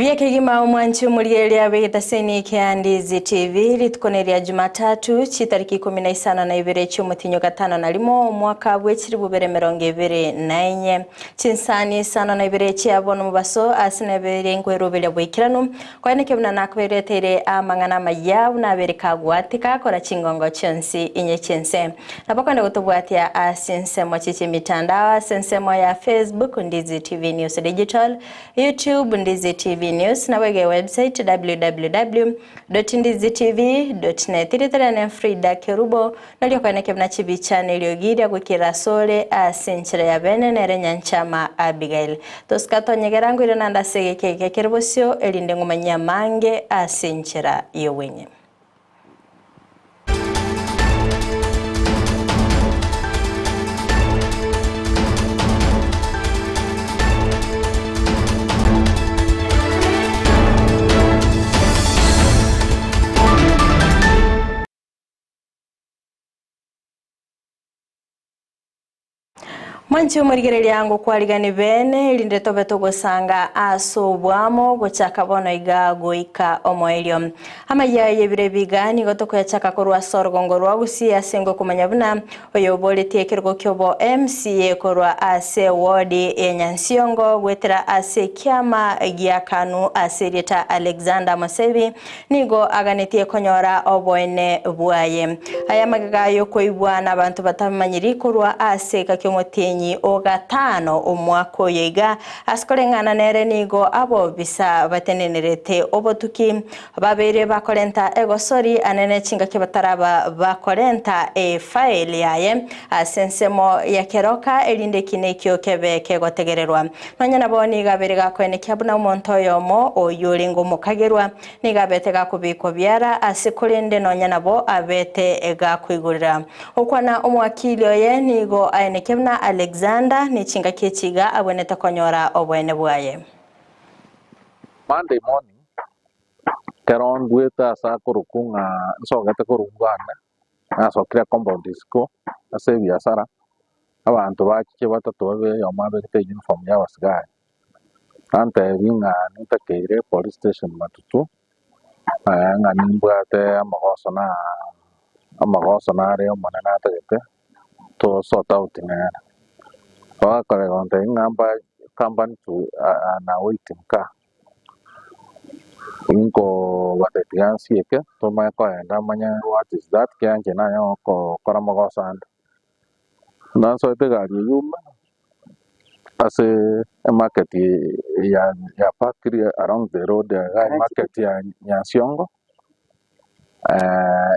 Buya kegima omwanchi omorigereria bw'egetaseni kia Ndizi TV, rituko neria Jumatatu, chitariki ikomi na isano na ibere chi'omotinyo gatano na rimo omwaka bwe chilifu bibere emerongo ebere na enye. Chinsani isano na ibere chia bono omobaso ase nebeire nkweroberia boikeranu, Koeneke buna nakobereteire amang'ana amaya, buna abere kagwatika kora chingongo chionsi inye chi'ense. Nabo kende gotobwatia ase ensemo chie chi'emitandao ase ensemo ya Facebook, Ndizi TV News Digital, YouTube, Ndizi TV News, naboigo ewebsite www.ndizitv.net. Rieta riane Frida Kerubo, nario koeneke buna chibicha na eriogi ria goikera asore ase enchera ya bene nere Nyanchama Abigail. Tosika tonyegera nkoirana naende ase egeka eke kere bosio, erinde ng'omanyie amange ase enchera y'obwenye. Mwanche omorigereria ngokwarigani bene, erinde tobe togosanga ase oboamo gochaka bono iga goika omoerio. Amayia y'ebiro ebi iga nigo tokoyachaka korwa ase orogongo rwa Gusii ase ngokomanya buna oyoboretie ekerogo kiobo MCA korwa ase ward ya Nyansiongo goetera ase ekiama gia Kanu ase erieta Alexander Mosebi Nigo aganetie konyora oboene bwaye. Aya amagega y'okoigwa nabanto batamanyiri korwa ase egeka ki'omotienyi o gatano omwaka oyo iga, ase koreng'ana nere nigo abobisa batenenerete obotuki, babeire bakorenta egosori anene chingaki bataraba bakorenta efaeli yaye ase ensemo ya keroka erinde ekina ekio kebe kegotegererwa. Nonya nabo nigo abeire gakoenekia buna omonto oyomo oyio orenge omokagerwa, nigo abete gakobekwa biara ase korende nonya nabo abete gakoigorera. Okwana omwakili oye nigo aenekia buna Alexander ne chingaki echi iga abwenerete konyora oboene bwaye. Monday morning, ekero ndwete ase akorokwa ng'a nsogete korwa Uganda, nasokire compound isiko ase ebiasara, abanto bachiche batato babere oyomo abegete uniform ya abasigari, Bantebia ng'a nintakeire police station Matutu, ng'a nimbwate amagoso na amagoso nare omonene atagete to sort out nere. Bagakora gontebia ng'a mba company to na waiting car, nkobatebia tiga nsieke tomanye koenda manye what is that ekiagera inche nanye gokora amagoso ande. Nasoete egari eyio ime ase emarket ya ya parked along the road iga emarket ya Nyansiongo,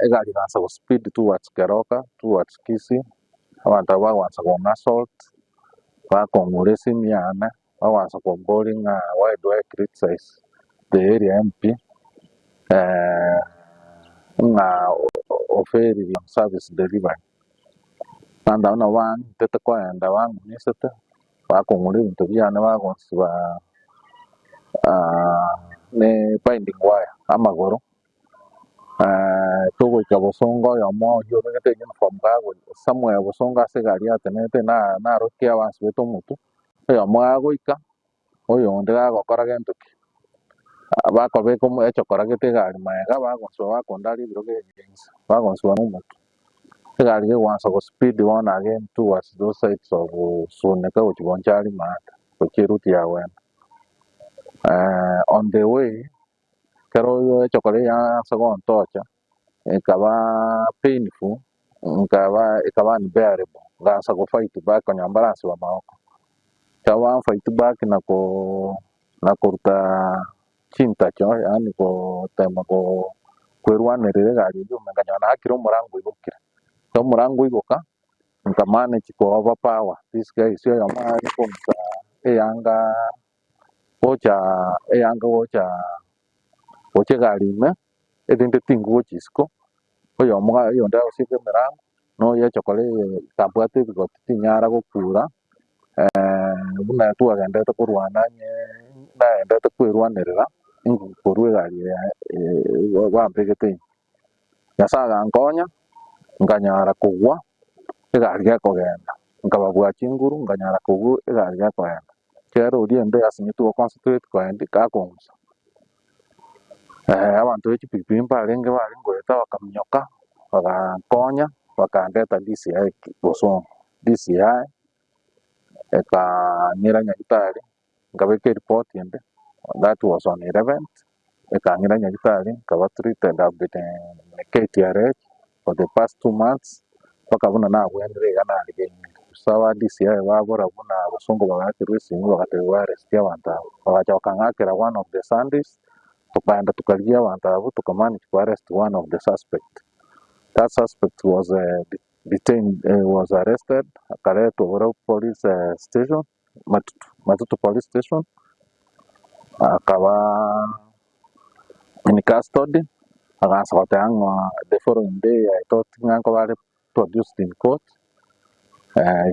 egari egaansa go speed towards Keroka, towards Kisii, abanto abwo bagoansa kong'a assault, bakong'ura esimu yane, bagoansa komboria ng'a why do I criticize the area MP, ng'a ofailire on service delivery. Abanto abwo nabo bantete koenda bang'umisete, bakong'ura ebinto biane bagonsiba ne binding wire amagoro, togoika bosongo oyomo oyio obegete uniform gagoika somewhere bosongo ase egari yatenenete na narokia abansibete omotwe, oyomo gagoika, oyonde gagokora gento ki, bakobeka omo echokora gete egari magega bagonsiba bakondaria ebirogo ebi inse, bagonsiba na omotwe. Egari gegwansa go speed bono again towards those sides of Suneka gochia Bonchari maate, gochia eroute ya goenda. On the way, ekero echokora eye yaansa gontocha, ekaba painful, nkaba ekaba unbearable, nkaansa go fight back konya mbaransiba amagoko. Ekero ba fight back na koo na koruta chintacho yaani gotema koo kwerwanerera egari eywo ime nkanyora naakire omorango oigokire. Ekero omorango oigoka, nka manage ko overpower these guys oyomo are kong'usa eyanga gocha eyanga gocha gocha egari ime. Erinde tingocha isiko, oyomo oyonde agosieka emerango, na oyo echokora eye tabwate ebigoti tinyara gokura, buna twagenderete korwana onye nagenderete kwerwanerera korwa egari eye bambegete ime. Nyasae agankonya, nkanyara kogwa egari gekogenda, nkababua chinguru nkanyara kogwa egari gekogenda, ekiagera oria ende asinyetwe go concentrate koendi gakong'usa. Abanto be chipikipiki mbarenge bare ngoeta bakaminyoka, bagankonya, bakandeta DCI bosongo. DCI ekang'ira nyagitari, nkabeka eripoti ende, that was on 11th, ekang'ira nyagitari, nkaba treated, I've been in KTRH for the past 2 months, mpaka buna nabwenire iga narigeire. Aba DCI babora buna abasongo bagakerwa esimi bagatebiwa baaresti abanto aba. Bagacha bakang'akera one of the Sundays, tokaenda tukarigia abanto abwo tukamanage koarrest one of the suspect. That suspect was detained, was arrested, akaretwa barabwo police station, Matutu, Matutu police station, akaba in custody, agansa goteba ng'a the following day I thought ng'a nkobare produced in court,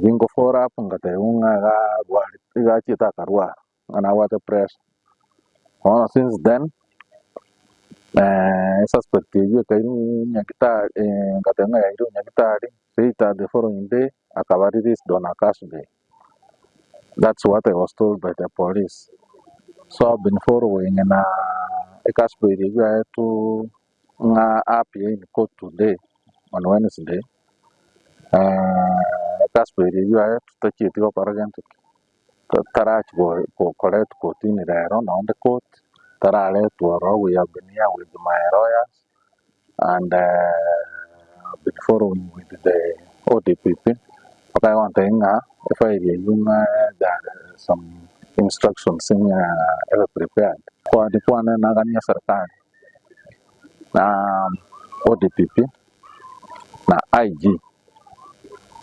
ginko follow up ngatebiwa ng'a iga arwarete iga achiete akarwara, ng'a nabwate pressure. Bono since then, esuspect eywo ekairwa nyagitari ngateba ng'a yairwe nyagitari, later the following day akaba released on a cash bail. That's what I was told by the police. So I've been following na ecash bail eywo yaetwo ng'a appear in court today on Wednesday, ecash bail eywo yaetwo tachieti gokora gento ki, tarachi koretwa kotini rero nonye court, tararetwa ororo we have been here with my lawyers and I've been following with the ODPP, bakare gontebia ng'a efile eywo ng'a there are some instructions ng'a ebe prepared. Kwani kwane nagania serikali na ODPP na IG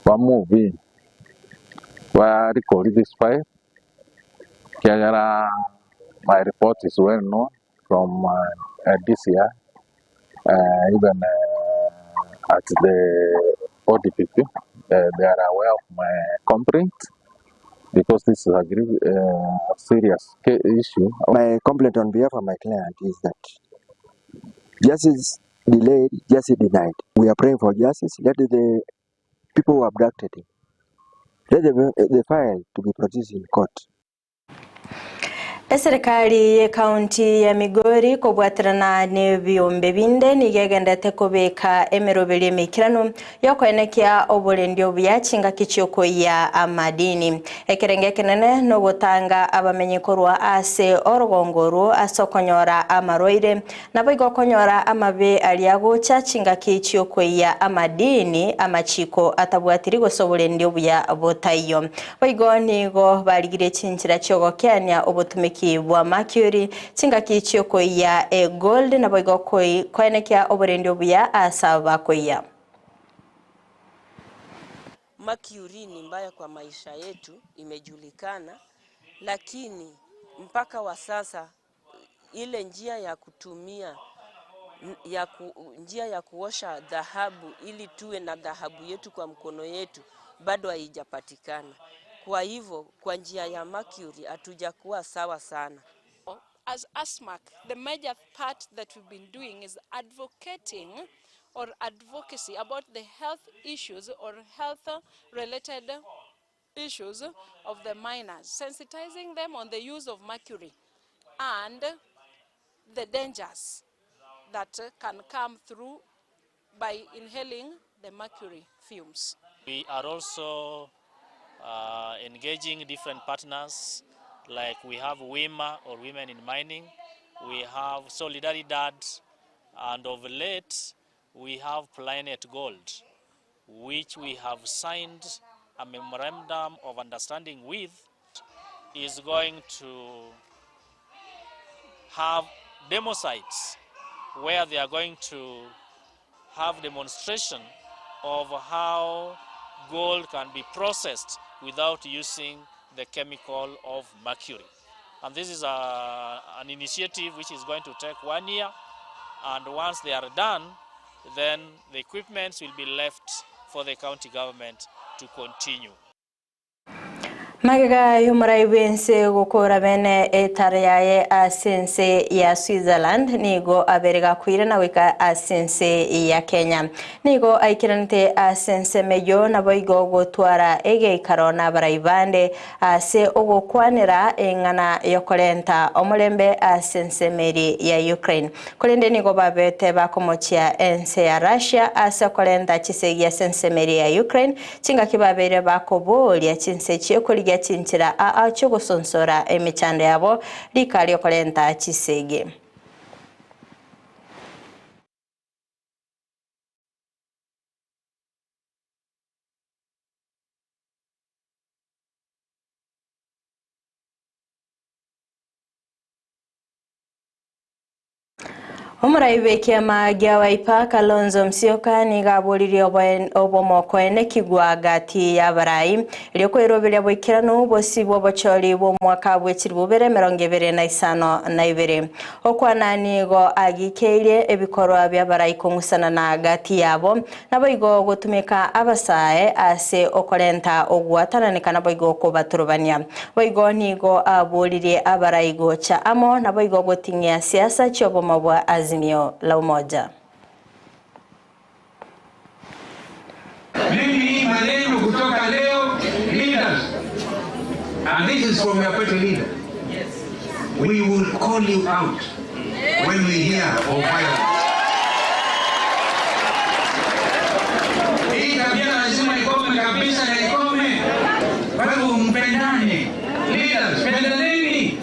bamove in ba recall this file ekiagera my report is well known from DCI, even at the ODPP, they are aware of my complaint because this is a serious issue. My complaint on behalf of my client is that justice delayed, justice denied. We are praying for justice. Let the people who abducted him, let the file to be produced in court. Eserikali ye kaunti ya Migori kobwaterana n'ebiombe binde nigo egendete kobeka emeroberi emikirano yokoenekia oborendi obuya chingaki chiokoiya amadini. Ekerenge ekenene nogotanga abamenyi korwa ase orogongo orwo ase okonyora amarwaire nabo igo okonyora amabe aria gocha chingaki chiokoiya amadini amachiko atabwatiri gose oborendi obuya botaiyo. Boigo nigo barigire chinchera chiogokeania obotumiki bwa mercury chingaki chiokoiya egold nabo igo koenekia oborendi obuya ase abakoiya. Mercury ni mbaya kwa maisha yetu, imejulikana, lakini mpaka wa sasa ile njia ya kutumia njia ya kuosha dhahabu ili tuwe na dhahabu yetu kwa mkono yetu bado haijapatikana. Kwa hivyo kwa njia ya mercury hatujakuwa sawa sana. As ASMAC, the major part that we've been doing is advocating or advocacy about the health issues or health related issues of the miners, sensitizing them on the use of mercury and the dangers that can come through by inhaling the mercury fumes. We are also engaging different partners, like we have WIMA or Women in Mining, we have Solidaridad, and of late we have Planet Gold, which we have signed a memorandum of understanding with, is going to have demo sites where they are going to have demonstration of how gold can be processed without using the chemical of mercury. And this is an initiative which is going to take one year, and once they are done, then the equipment will be left for the county government to continue. Magega y'omorai bw'ense gokora bene etaro yaye ase ense ya Switzerland nigo abere gakoirana goika ase ense ya Kenya. Nigo aikeranete ase ensemo eyio naboigo gotwara egeikaro nabarai bande ase ogokwanera eng'ana y'okorenta omorembe ase ensemo eria ya Ukraine. Korende nigo babete bakomochia ense ya Russia ase okorenta chisegi ase ensemo eria ya Ukraine, chingaki babeire bakoboria chinse chi'okorigia chinchera aa chi'ogosonsora emechando yabo rika ri'okorenta chisegi. Omorai bw'ekiama gia Wiper Kalonzo Musyoka nigo aboririe obomokoenekigwa gati y'abarai erio koiroberia boikeranu bosio bw'obochori bw'omwaka bwe chilifu bibere emerongo ebere na isano na ibere. Okwana nigo agikeirie ebikorwa bi'abarai kong'usanana gati yabo naboigo gotumeka abasae ase okorenta ogwatananeka naboigo kobatorobania. Boigo nigo aboririe abarai gocha amo naboigo goting'ia siasa chi'obomo bwa Azimio la Umoja. Mimi hii maneno kutoka leo leaders and this is from your party leader we will call you out when we hear of violence. Hii tabia lazima ikome kabisa na ikome. Kwa hivyo mpendane, leaders, pendaneni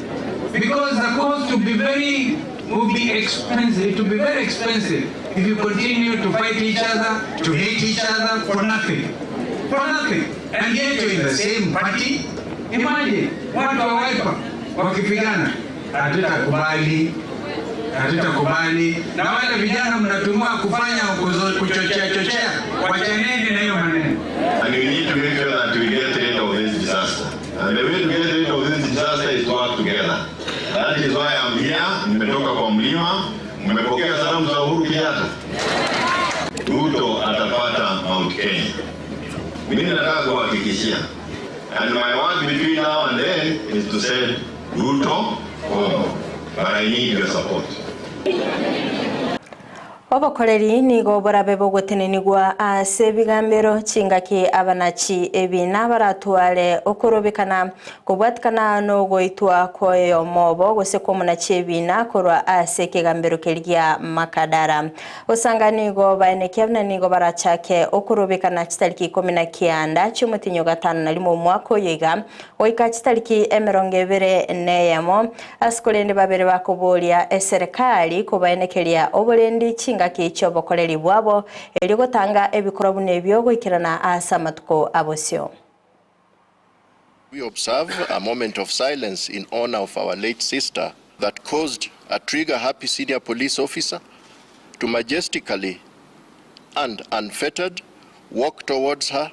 because the cost will be very will be expensive. It will be very expensive if you continue to fight each other, to hate each other for nothing. For nothing. And yet you're in the same party. Imagine watu wa Wiper wakipigana, hatutakubali, hatutakubali. Na wale vijana mnatumwa kufanya kuchochea chochea, wachaneni na hiyo maneno. And we need to make sure that we get rid of this disaster. And the way to get rid of this disaster is to work together. That is why I'm here. Nimetoka kwa mlima, mmepokea salamu za Uhuru Kenyatta. Ruto atapata Mount Kenya. Mimi nataka kuhakikishia. And my work between now and then is to send Ruto home. But I need your support. Obokoreri nigo borabe bogotenenigwa ase ebigambero chingaki abanachi ebina baratware okorobekana kobwatikana nogoitwa kwoyomobo gose kwomonachi ebina korwa ase ekegambero keria gia Makadara. Gosanga nigo baenekia buna nigo barachake okorobekana chitariki ikomi na kianda chiomotinyo gatano na rimo omwaka oyo iga goika chitariki emerongo ebere na eyemo ase korende babere bakoboria eserekari kobaenekeria oborendi chingaki chiobokoreri bwabo erio gotanga ebikorwa buna ebio goikerana ase amatuko abosio. We observe a moment of silence in honor of our late sister that caused a trigger-happy senior police officer to majestically and unfettered walk towards her,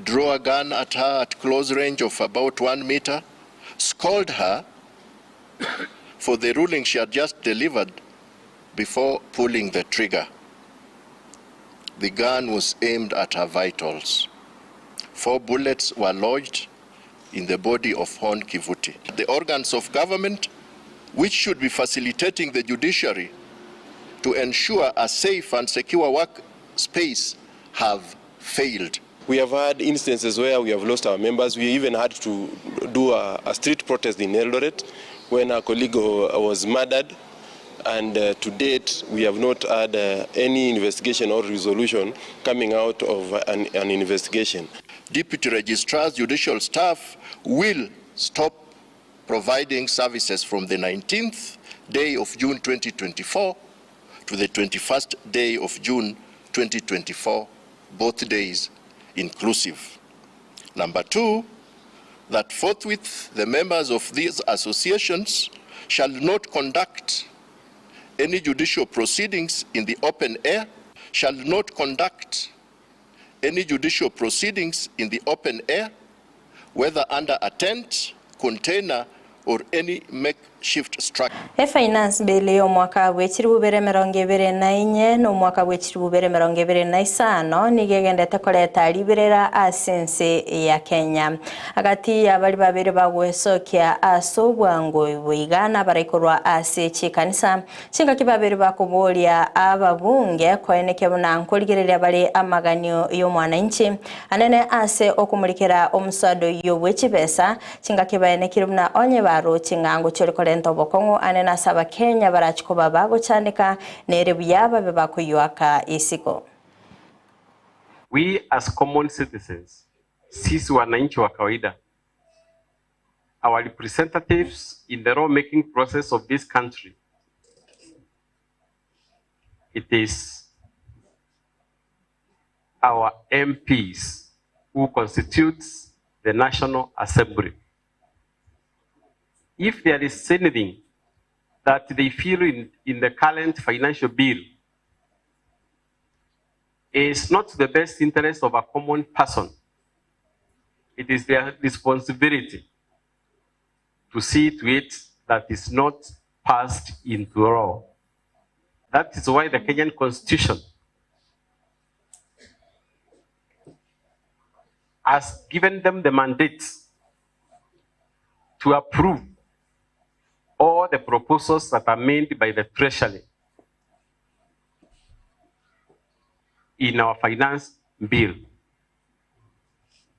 draw a gun at her at close range of about 1 meter, scold her for the ruling she had just delivered before pulling the trigger. The gun was aimed at her vitals. 4 bullets were lodged in the body of Hon Kivuti. The organs of government, which should be facilitating the judiciary to ensure a safe and secure work space, have failed. We have had instances where we have lost our members. We even had to do a street protest in Eldoret when our colleague was murdered. And to date, we have not had any investigation or resolution coming out of an investigation. Deputy registrars, judicial staff will stop providing services from the 19th day of June 2024 to the 21st day of June 2024, both days inclusive. Number 2, that forthwith the members of these associations shall not conduct any judicial proceedings in the open air, shall not conduct any judicial proceedings in the open air, whether under a tent, container, or any makeshift makeshift structure. E-Finance Bill y'omwaka bw'echilifu bibere emerongo ebere na inye na omwaka bw'echilifu bibere emerongo ebere na isano nigo egendete koreta riberera ase ense ya Kenya. Agati y'abaria babere bagwesokia ase obwango boiga nabarai korwa ase chikanisa. Chingaki babere bakoboria ababunge koenekia buna nkorigereria bare amaganio y'omwananchi anene ase okomorikera omoswada oyio bwe chibesa, chingaki baenekire buna onye baroche ng'a ngochia ore korenta obokong'u anene ase abakenya barachi koba bagochandeka nere buya babe bakoywaka isiko. We as common citizens, sisi wananchi wa kawaida, our representatives in the law making process of this country, it is our MPs who constitutes the National Assembly. If there is anything that they feel in, in the current financial bill is not the best interest of a common person, it is their responsibility to see to it that is not passed into law. That is why the Kenyan constitution has given them the mandate to approve all the proposals that are made by the Treasury in our finance bill.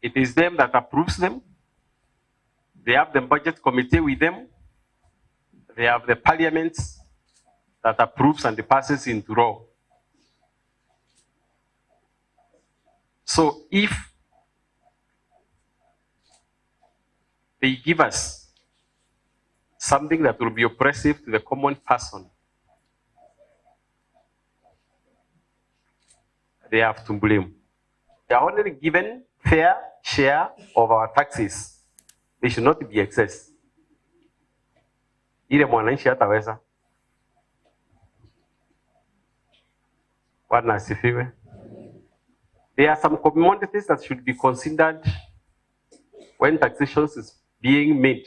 It is them that approves them. They have the budget committee with them. They have the parliament that approves and passes into law. So if they give us something that will be oppressive to the common person, they have to blame. They are only given fair share of our taxes. They should not be excess. Ile mwananchi hataweza. Bwana asifiwe. There are some commodities that should be considered when taxation is being made.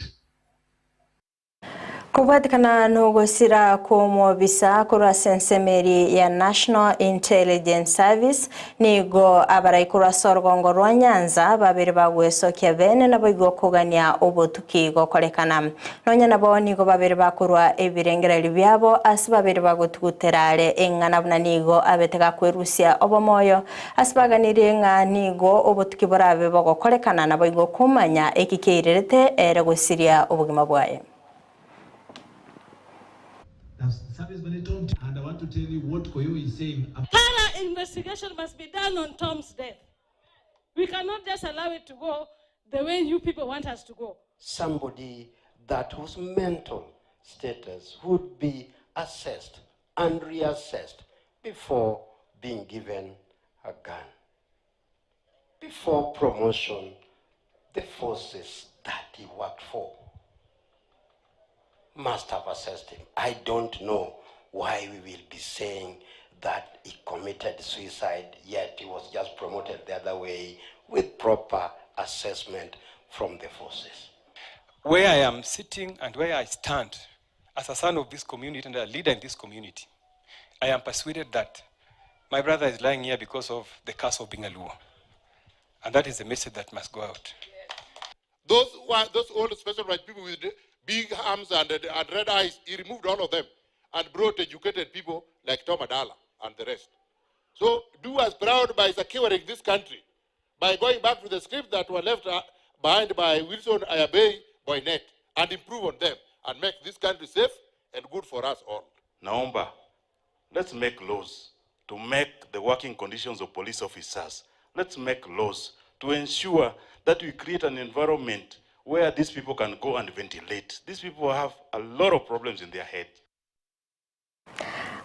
Kobwatekana nogosira kw'omobisa korwa ase ensemo eria ya National Intelligence Service, nigo abarai korwa ase orogongo rwa Nyanza babere bagwesokia bene naboigo kogania obotuki gokorekana. Nonya nabo nigo babere bakorwa ebirengererio biabo ase babere bagotugutera are eng'ana buna nigo abete gakwerusia obomoyo ase baganirie ng'a nigo obotuki borabe bogokorekana naboigo komanya eki keirerete ere gosiria obogima bwaye. Thorough investigation must be done on Tom's death. We cannot just allow it to go the way you people want us to go. Somebody that whose mental status would be assessed and reassessed before being given a gun. Before promotion, the forces that he worked for must have assessed him. I don't know why we will be saying that he committed suicide, yet he was just promoted the other way with proper assessment from the forces. Where I am sitting and where I stand as a son of this community and a leader in this community, I am persuaded that my brother is lying here because of the curse of being a Luo. And that is the message that must go out. Those, those old special rights people with big arms and, and red eyes, he removed all of them and brought educated people like Tom Adala and the rest. So do us proud by securing this country, by going back to the script that were left uh, behind by Wilson Ayabei Boynet and improve on them and make this country safe and good for us all. Naomba, let's make laws to make the working conditions of police officers. Let's make laws to ensure that we create an environment where these people can go and ventilate. These people have a lot of problems in their head.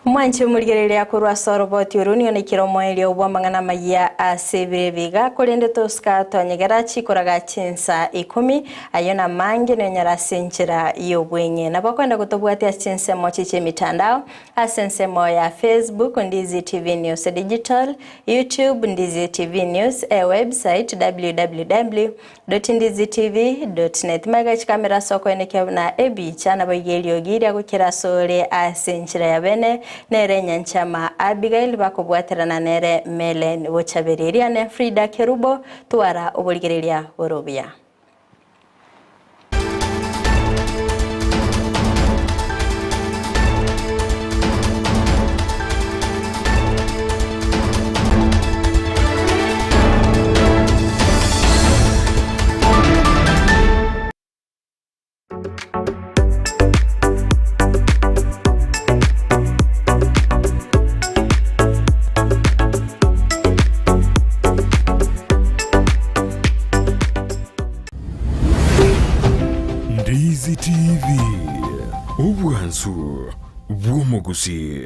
Omwanche omorigereria korwa ase oroboti oru nigo naikire omoerio bw'amang'ana amayia ase ebiro ebi iga, korende tosika twanyegera chikoraga chinsa ikomi, ayio namange nonyare ase enchera y'obweng'e. Nabo okoenda gotobwatia ase chinsemo chie chi'emitandao, ase ensemo ya Facebook, Ndizi TV News Digital, YouTube, Ndizi TV News, ewebsite, www. Ndizitv.net. Magega chikamera ase okoenekia buna ebicha naboigo eriogi riria gokera asore ase enchera ya bene, nere Nyanchama Abigail bakobwaterana nere Melen Bochaberi. Eriane Frida Kerubo, twara oborigereria bore obuya. Ndizi TV, obwansu bw'omogusii.